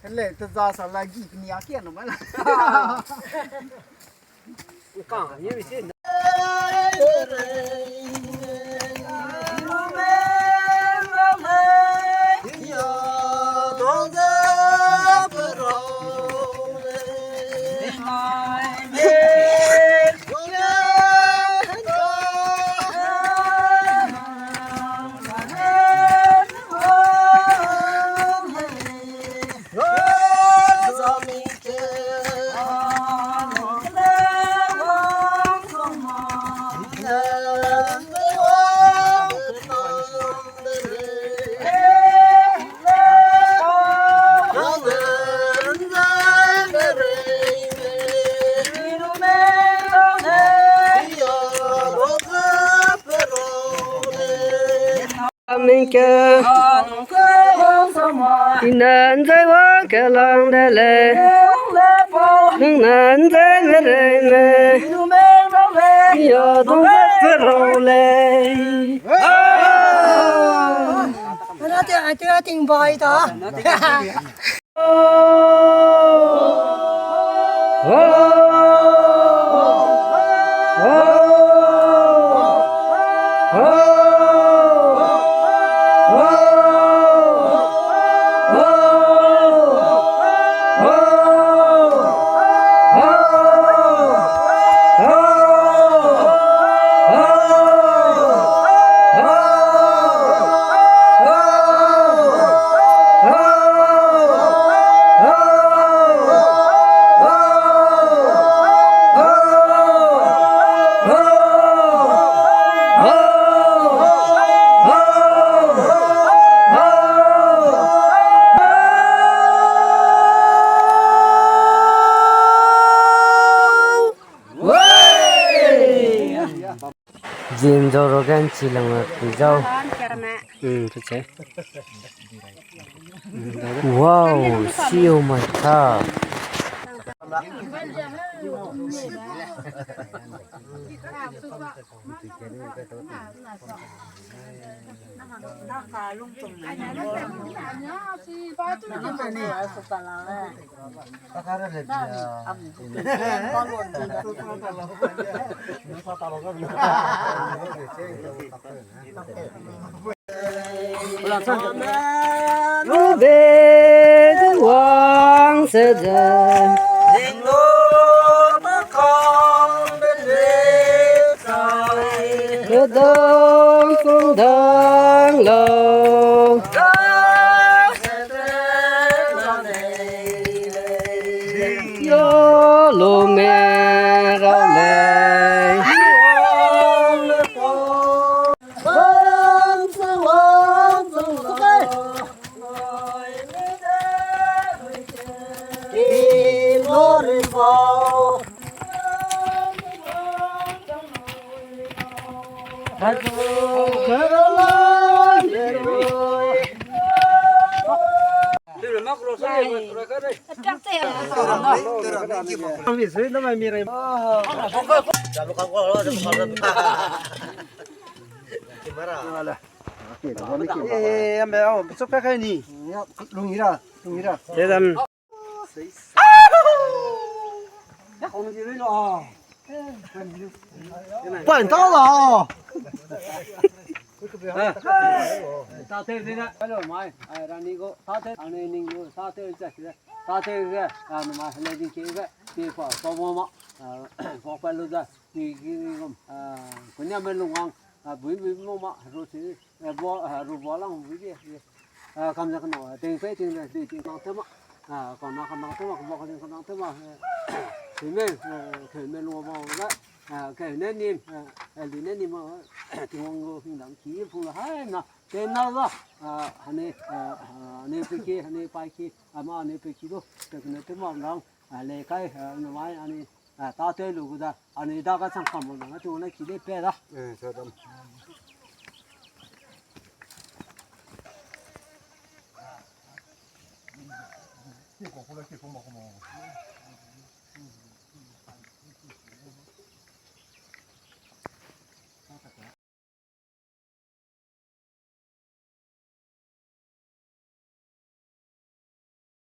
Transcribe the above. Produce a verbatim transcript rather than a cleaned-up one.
Hele, te za sa la gi peni a kia no ma la. Mingke i ne ’nzei wang kelang de lei. Nang ne ’nzei mereime i adung ze perau lei. Ana te, ai te, ting bai ta. Jin zoro gan chi lang pui zau. Hmm, tu che. Wow, see, oh my God. Be wang se ze. Kedang sung dang lau. Yo lu me rau lei. Eh, ambe, oh, so kai kai ni. Lungira, lungira. Pan ta la. Ta te de na, hello mai. Ai, rani go. Ta te, ani ning go. Ta te, ta te. Ta te, ani mai, hello, ding ke. Ti pa, pa mo ma. Ah, pa pa lo da. Ki, ki, ki, gum, ah, kunia me lung ang, ah, bui, bui, mo ma, ru si, eh, bo, ah, ru bo lang bui ge, eh, ah, kam ja kena, ting pe, ting de, di, ting nang te ma, ah, kau na, kau nang te ma, kau bo, kau ting, kau nang te ma, eh, si me, eh, ke me lung ba, eh, ah, ke ne ni, eh, eh, li ne ni ma, eh, ting wang gu, hing dang ki, pung la, hai na, te na la, ah, hane, ah, hane pe ki, hane pai ki, ama hane pe ki do, te ne te ma lang, ah, le kai, ah, ne mai, ani, ah, ta te lu gu da, ani da ka chang kam mo na, tu ne ki de pe da. Eh, sa dam. Ki ko ko le ki ko ma ko mo.